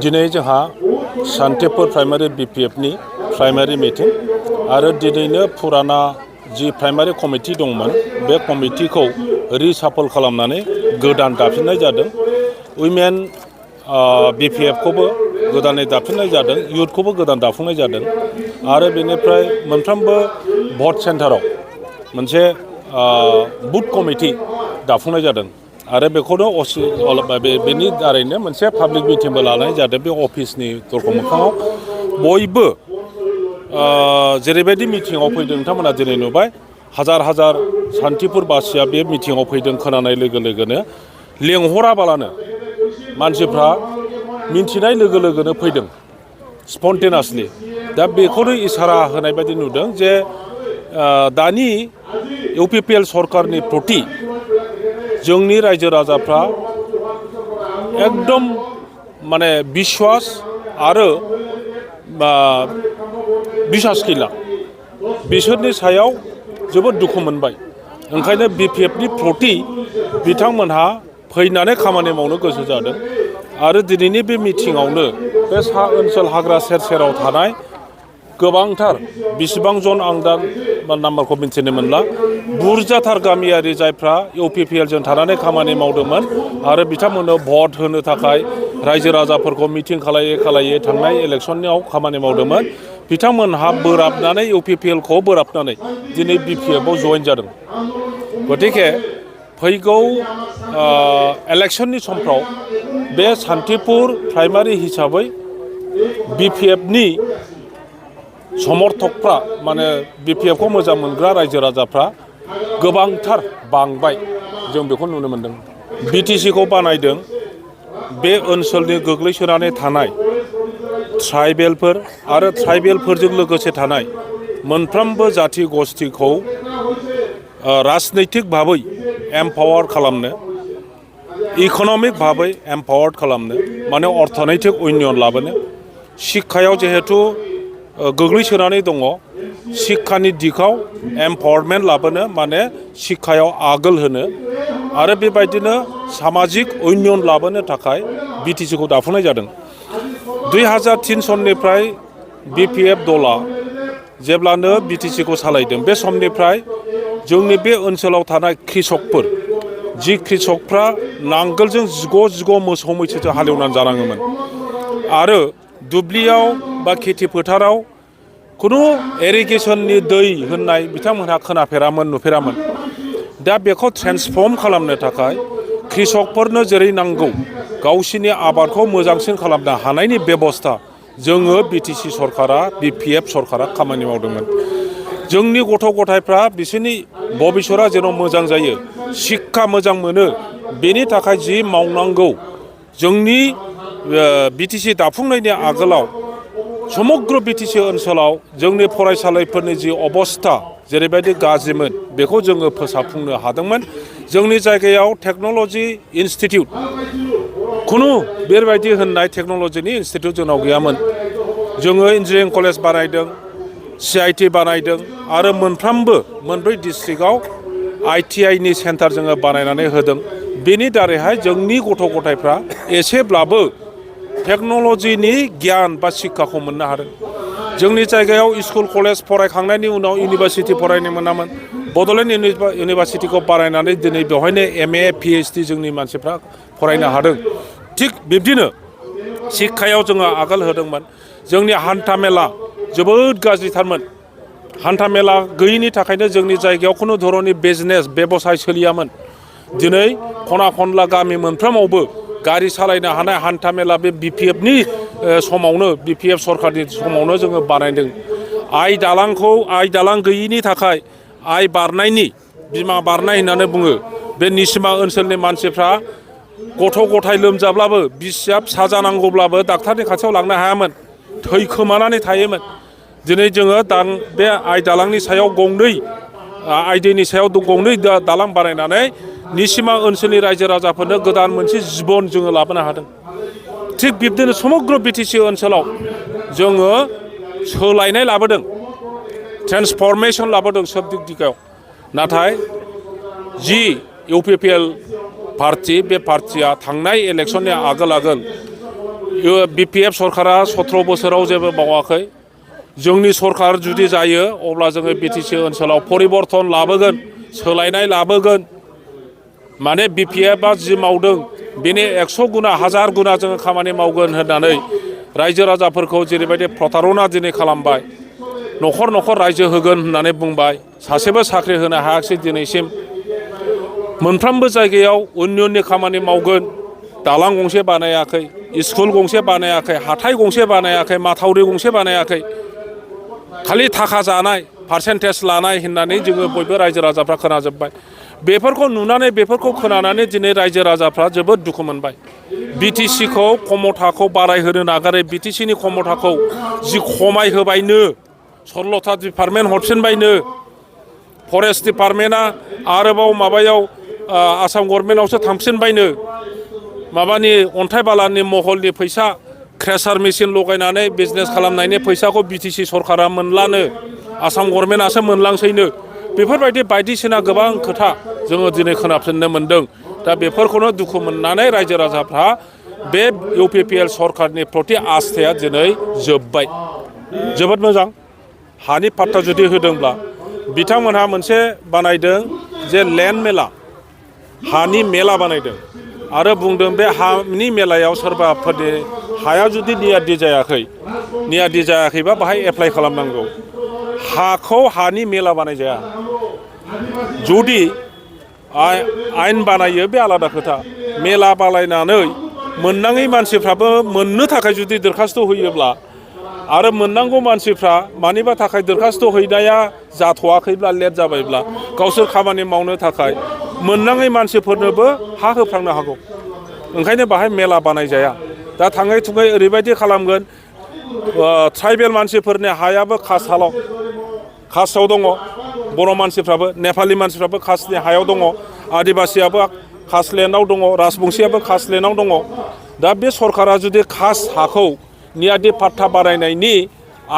दिनै जोंहा Santipur primary BPFनि primary meeting आरो दिनैनो फुराना जि प्राइमारि कमिटि दंमोन बे कमिटिखौ रिसाफल खालामनानै गोदान दाफिननाय जादों। उइमेन BPFखौबो गोदानै दाफिननाय जादों, इयुथखौबो गोदान दाफुंनाय जादों आरो बेनिफ्राय मोनफ्रोमबो भट सेन्टाराव मोनसे बुथ कमिटि दाफुंनाय जादों आरो बेखौनो बेनि दारैनो मोनसे पाब्लिक मिटिंबो लानाय जादों बे अफिसनि दरखं मोखाङाव। बयबो जेरैबायदि मिटिङाव फैदों नोंथांमोना दिनै नुबाय हाजार हाजार सान्तिपुर बासिया बे मिटिङाव फैदों खोनानाय लोगो लोगोनो लेंहराबालानो मानसिफ्रा मिन्थिनाय लोगो लोगोनो फैदों स्पन्टेनासलि। दा बेखौनो इसारा होनाय बायदि नुदों जे दानि UPPL सरकारनि प्रति जोंनि रायजो राजाफ्रा एकदम माने बिश्वास आरो बिसास गैला, बिसोरनि सायाव जोबोद दुखु मोनबाय। ओंखायनो BPFनि प्रति बिथांमोनहा फैनानै खामानि मावनो गोसो जादों आरो दिनैनि बे मिटिङावनो बे सा ओनसोल हाग्रा सेर सेराव थानाय गोबांथार बेसेबां जन आं दा नाम्बारखौ मिन्थिनो मोनला, बुरजाथार गामियारि जायफ्रा UPPLजों थानानै खामानि मावदोंमोन आरो बिथांमोननो भट होनो थाखाय रायजो राजाफोरखौ मिटिं खालायै थांनाय इलेक्सनाव खामानि मावदोंमोन, बिथांमोनहा बोराबनानै UPPLखौ बोराबनानै दिनै BPFआव जइन जादों। गतिके फैगौ इलेक्सननि समफ्राव बे सान्तिपुर प्राइमारि हिसाबै BPFनि समर्थकफ्रा माने BPFखौ मोजां मोनग्रा रायजो राजाफ्रा गोबांथार बांबाय, जों बेखौ नुनो मोनदों। BTCखौ बानायदों बे ओनसोलनि गोग्लैसोनानै थानाय ट्राइबेलफोर आरो ट्राइबेलफोरजों लोगोसे थानाय मोनफ्रोमबो जाथि गस्थिखौ राजनैतिक भाबै एम्पावार खालामनो, इक'नमिक भाबै एम्पावार्ड खालामनो, माने अर्थनैतिक उन्नयन लाबोनो, शिक्षायाव जिहेतु गोग्लैसोनानै दङ, शिक्षानि दिगाव एम्पावारमेन्ट लाबोनो माने शिक्षायाव आगोल होनो आरो बेबायदिनो सामाजिक उन्नयन लाबोनो थाखाय BTCखौ दाफुंनाय जादों। 2003 सननिफ्राय BPF दला जेब्लानो BTCखौ सालायदों बे समनिफ्राय जोंनि बे ओनसोलाव थानाय कृषकफोर, जि कृषकफ्रा नांगोलजों जिग' मोसौ मैसोजों हालेवनानै जानाङोमोन आरो दुब्लियाव बा खेथि फोथाराव खुनु इरिगेसननि दै होननाय बिथांमोनहा खोनाफेरामोन, नुफेरामोन। दा बेखौ ट्रेन्सफर्म खालामनो थाखाय कृषकफोरनो जेरै नांगौ गावसिनि आबादखौ मोजांसिन खालामनो हानायनि बेबस्था जोङो BTC सरकारा, BPF सरकारा खामानि मावदोंमोन। जोंनि गथ' गथायफ्रा बिसोरनि भबिसतआ जेन' मोजां जायो, शिक्षा मोजां मोनो, बेनि थाखाय जि मावनांगौ जोंनि BTC दाफुंनायनि आगोलाव समग्र BTC ओनसोलाव जोंनि फरायसालिफोरनि जि अबस्था जेरैबायदि गाज्रिमोन बेखौ जोङो फोसाबफुंनो हादोंमोन। जोंनि जायगायाव टेक्न'लजि इन्सटिटिउट खुनु बेबायदि होननाय टेक्न'लजिनि इन्सटिटिउट जोंनाव गैयामोन। जोङो इन्जिनियारिं कलेज बानायदों, CIT बानायदों आरो मोनब्रै डिस्ट्रिक्टआव ITIनि सेन्टार जोङो बानायनानै होदों। बेनि दारैहाय जोंनि गथ' गथायफ्रा एसेब्लाबो टेक्न'लजिनि गियान बा शिक्षाखौ मोननो हादों। जोंनि जायगायाव स्कुल कलेज फरायखांनायनि उनाव इउनिभारसिटि फरायनो मोनामोन। बड'लेण्ड इउनिभारसिटिखौ बानायनानै दिनै बेवहायनो MA PhD जोंनि मानसिफ्रा फरायनो हादों। थिग बिब्दिनो शिक्षायाव जोङो आगोल होदोंमोन। जोंनि हान्था मेला जोबोद गाज्रिथारमोन। हान्था मेला गैयिनि थाखायनो जोंनि जायगायाव खुनु धरननि बिजनेस बेबसाय सोलियामोन। दिनै खना खनला गामि मोनफ्रोमावबो गारि सालायनो हानाय हान्था मेला बे BPFनि समावनो, BPF सरकारनि समावनो जोङो बानायदों। आइ दालां गैयिनि थाखाय आइ बारनायनि, बिमा बारनाय होननानै बुङो। बे निसिमा ओनसोलनि मानसिफ्रा गथ' गथाय लोमजाब्लाबो, बिसिया फिसा जानांगौब्लाबो डाक्टारनि खाथियाव लांनो हायामोन, थैखोमानानै थायोमोन। दिनै जोङो बे आइ दालांनि सायाव आइ दैनि सायाव गंनै दालां बानायनानै निसिमा ओनसोलनि रायजो राजाफोरनो गोदान मोनसे जिबन जोङो लाबोनो हादों। थिग बिब्दिनो समग्र BTC ओनसोलाव जोङो सोलायनाय लाबोदों, ट्रेन्सफरमेसन लाबोदों सोब दिगायाव। नाथाय जि UPPL पार्टि, बे पार्टिया थांनाय इलेक्सननि आगोल BPF सरकारा 17 बोसोराव जेबो मावाखै जोंनि सरकार जुदि जायो अब्ला जोङो BTC ओनसोलाव परिबर्तन लाबोगोन सोलायनाय लाबोगोन माने BPFआ जि मावदों बेनि 100 गुना 1000 गुना जोङो खामानि मावगोन होननानै रायजो राजाफोरखौ जेरैबायदि प्रतारना दिनै खालामबाय न'खर न'खर रायजो होगोन होननानै बुंबाय सासेबो साख्रि होनो हायाखै दिनैसिम मोनफ्रोमबो जायगायाव उन्नयननि खामानि मावगोन दालां गंसे बानायाखै स्कुल गंसे बानायाखै हाथाय गंसे बानायाखै माथावरि गंसे बानायाखै खालि थाखा जानाय पार्सेन्टेज लानाय होननानै जोङो बयबो रायजो राजाफ्रा खोनाजोब्बाय बेफोरखौ नुनानै बेफोरखौ खोनानानै दिनै रायजो राजाफ्रा जोबोद दुखु मोनबाय BTCखौ खमथाखौ बारायहोनो नागारै BTCनि खमथाखौ जि खमायहोबायनो 16था डिपार्टमेन्ट हरफिनबायनो फरेस्ट डिपार्टमेन्टआ आरोबाव माबायाव आसाम गभर्नमेन्टआवसो थांफिनबायनो माबानि अन्थाइ बालानि महलनि फैसा क्रेसार मेचिन लगायनानै बिजनेस खालामनायनि फैसाखौ BTC सरकारा मोनलानो आसाम गभर्नमेन्टआसो मोनलांसैनो बेफोरबायदि बायदिसिना गोबां खोथा जोङो दिनै खोनाफिननो मोन्दों दा बेफोरखौनो दुखु मोननानै रायजो राजाफ्रा बे UPPL सरकारनि प्रति आस्थाया दिनै जोब्बाय जोबोद मोजां हानि पाट्टा जुदि होदोंब्ला बिथांमोनहा मोनसे बानायदों जे लेन्ड मेला हानि मेला बानायदों आरो बुंदों बे हानि मेलायाव सोरबाफोरनि हाया जुदि नियादि जायाखैबा बाहाय एप्लाइ खालामनांगौ हाखौ हानि मेला बानायजाया जुदि आयेन बानायो बे आलादा खोथा मेला बानायनानै मोननाङै मानसिफ्राबो मोननो थाखाय जुदि दरखास्त होयोब्ला आरो मोननांगौ मानसिफ्रा मानिबा थाखाय दरखास्त हैनाया जाथ'वाखैब्ला लेट जाबायब्ला गावसोर खामानि मावनो थाखाय मोननाङै मानसिफोरनोबो हा होफ्रांनो हागौ ओंखायनो बाहाय मेला बानायजाया दा थाङै थुङै ओरैबायदि खालामगोन ट्राइबेल मानसिफोरनि हायाबो कास्टआव दङ बर' मानसिफ्राबो नेपालि मानसिफ्राबो कास्टनि हायाव दङ आदिबासियाबो कास्ट लेन्डआव दङ राजबंसियाबो कास्ट लेन्डआव दङ दा बे सरकारा जुदि कास्ट हाखौ नियादि पाट्टा बानायनायनि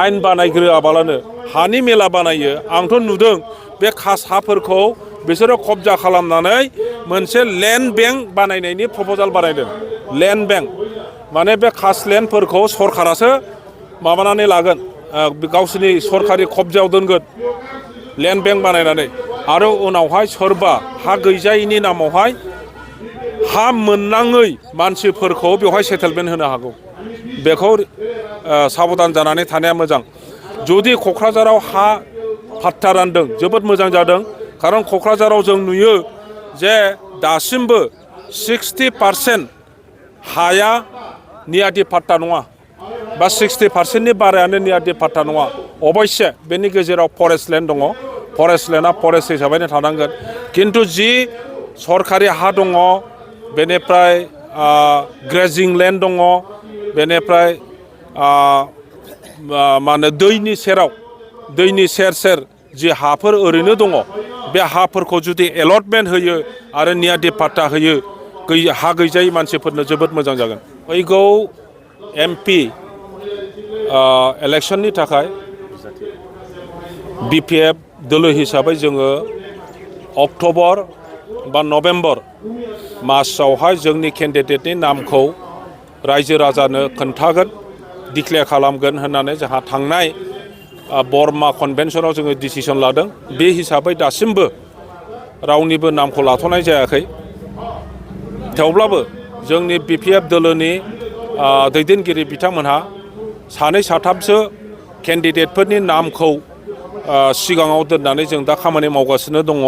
आयेन बानायग्रोआबालानो हानि मेला बानायो आंथ' नुदों बे कास्ट हाफोरखौ बिसोरो कब्जा खालामनानै मोनसे लेन्ड बेंक बानायनायनि प्रप'जाल बानायदों लेन्ड बेंक माने बे कास्ट लेन्डफोरखौ सरकारासो माबानानै लागोन गावसोरनि सरकारि कब्जायाव दोनगोन लेन्ड बेंक बानायनानै आरो उनावहाय सोरबा हा गैजायैनि नामावहाय हा मोननाङै मानसिफोरखौ बेवहाय सेटेलमेन्ट होनो हागौ बेखौ साबधान जानानै थानाया मोजां जुदि क'क्राझाराव हा पाट्टा रानदों जोबोद मोजां जादों खारन क'क्राझाराव जों नुयो जे दासिमबो 60% हाया नियादि पाट्टा नङा बा 60%नि बारायानो नियादि पाट्टा नङा अबयसे बेनि गेजेराव फरेस्ट लेन्ड दङ फरेस्ट लेन्डआ फरेस्ट हिसाबैनो थानांगोन खिन्थु जि सरकारि हा दङ बेनिफ्राय ग्रेजिं लेन्ड दङ बेनिफ्राय मा होनो दैनि सेर जि हाफोर ओरैनो दङ बे हाफोरखौ जुदि एलटमेन्ट होयो आरो नियादि पाट्टा होयो हा गैजायै मानसिफोरनो जोबोद मोजां जागोन फैगौ MP इलेक्शननि थाखाय BPF दोलो हिसाबै जोङो अक्ट'बर बा नभेम्बर मासावहाय जोंनि केन्डिडेटनि नामखौ रायजो राजानो खोन्थागोन डिक्लेयार खालामगोन होननानै जोंहा थांनाय बर्मा कनभेन्सनाव जोङो डिसिसन लादों बे हिसाबै दासिमबो रावनिबो नामखौ लाथ'नाय जायाखै थेवब्लाबो जोंनि BPF दोलोनि दैदेनगिरि बिथांमोनहा सानै साथामसो केन्डिडेटफोरनि नामखौ सिगाङाव दोननानै जों दा खामानि मावगासिनो दङ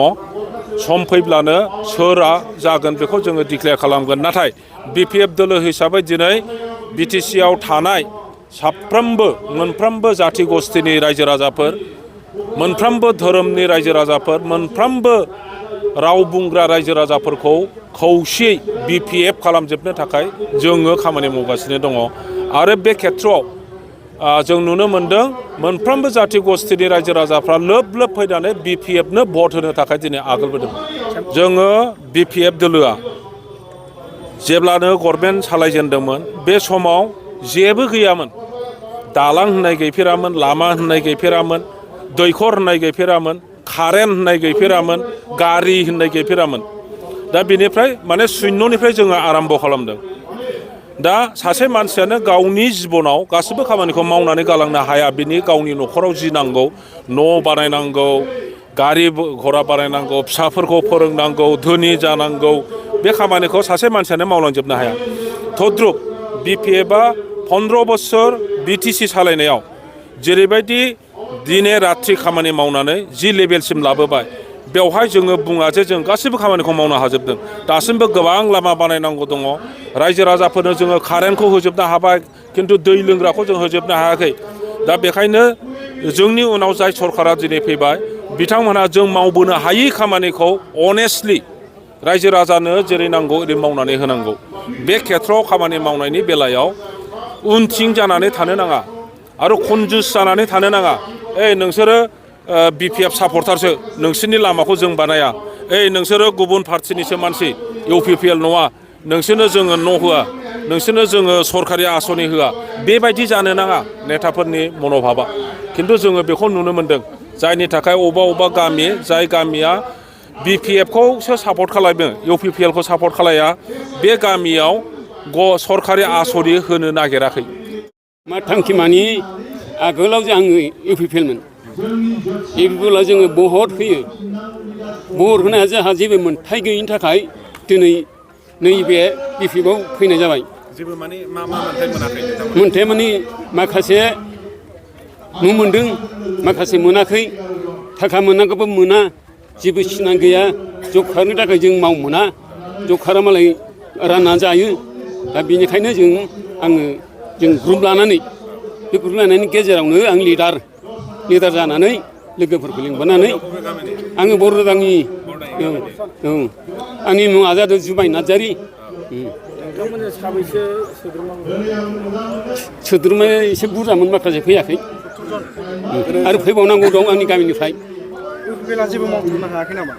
सम फैब्लानो सोरआ जागोन बेखौ जोङो डिक्लेयार खालामगोन नाथाय BPF दोलो हिसाबै दिनै BTCआव थानाय मोनफ्रोमबो जाथि गस्थिनि रायजो राजाफोर मोनफ्रोमबो धोरोमनि रायजो राजाफोर मोनफ्रोमबो राव बुंग्रा रायजो राजाफोरखौ खौसेयै BPF खालामजोबनो थाखाय जोङो खामानि मावगासिनो दङ आरो बे खेथ्रआव जों नुनो मोन्दों मोनफ्रोमबो जाथि गस्थिनि रायजो राजाफ्रा लोब फैनानै BPFनो भट होनो थाखाय दिनै आगोलबोदों जोङो BPF दोलोआ जेब्लानो गभर्नमेन्ट सालायजेनदोंमोन बे समाव जेबो गैयामोन दालां होननाय गैफेरामोन लामा होननाय गैफेरामोन दैखर होननाय गैफेरामोन कारेन्ट होननाय गैफेरामोन गारि होननाय गैफेरामोन दा बेनिफ्राय माने शून्यनिफ्राय जोङो आराम्भ खालामदों दा सासे मानसियानो गावनि जिबनाव गासिबो खामानिखौ मावनानै गालांनो हाया बिनि गावनि न'खराव जि नांगौ न' बानायनांगौ गारि घरा बानायनांगौ फिसाफोरखौ फोरोंनांगौ धोनि जानांगौ बे खामानिखौ सासे मानसियानो मावलांजोबनो हाया तद्रुप BPFआ 15 बोसोर BTC सालायनायाव जेरैबायदि दिने रात्रि खामानि मावनानै जि लेभेलसिम लाबोबाय बेवहाय जोङो बुङा जे जों गासैबो खामानिखौ मावनो हाजोबदों दासिमबो गोबां लामा बानायनांगौ दङ रायजो राजाफोरनो जोङो कारेन्टखौ होजोबनो हाबाय खिन्थु दै लोंग्राखौ जों होजोबनो हायाखै दा बेखायनो जोंनि उनाव जाय सरकारा दिनै फैबाय बिथांमोनहा जों मावबोनो हायि खामानिखौ अनेस्टलि रायजो राजानो जेरै नांगौ ओरै मावनानै होनांगौ बे खेथ्रआव खामानि मावनायनि बेलायाव उनथिं जानानै थानो नाङा आरो कनजुस जानानै थानो नाङा नोंसोरो BPF सापर्टारसो नोंसोरनि लामाखौ जों बानाया नोंसोरो गुबुन पार्टिनिसो मानसि UPPL नङा नोंसोरनो जोङो न' होआ नोंसोरनो जोङो सरकारि आसनि होआ बेबायदि जानो नाङा नेताफोरनि मन'भाबा खिन्थु जोङो बेखौ नुनो मोन्दों जायनि थाखाय अबेबा गामि जाय गामिया BPFखौसो सापर्ट खालामो UPPLखौ सापर्ट खालाया बे गामियाव सरकारि आसनि होनो नागिराखै मा थांखि मानि आगोलाव जे आङो UPPLमोन UPPLआव जोङो भट होयो भट होनाया जोंहा जेबो मोनथाय गैयिनि थाखाय दिनै नैबे BPFआव फैनाय जाबाय जेबो माने मा मोनथाय मोनाखै मोनथाय माने माखासे न' मोनदों माखासे मोनाखै थाखा मोनांगौबो मोना जेबो सिना गैया जब खारनो थाखाय जों मोना जब खारा मालाय रानना जायो दा बेनिखायनो जों ग्रुप लानानै बे ग्रुप लानायनि गेजेरावनो आं लिडार जानानै लोगोफोरखौ लिंबोनानै आङो बरदांनि आंनि मुङा जादों जुमाय नार्जारि नोंथांमोनजों साबैसे सोद्रोमाया एसे बुरजामोन माखासे फैयाखै आरो फैबावनांगौ दं आंनि गामिनिफ्राय जेबो मावथ'नो हायाखै नामा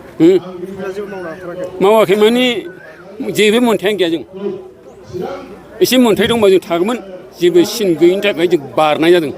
जेबो मावनो हाथाराखै मावाखै माने जेबो मोनथायानो गैया जों एसे मोनथाय दंबा जों थागौमोन जेबो सिन गैयिनि थाखाय जों बारनाय जादों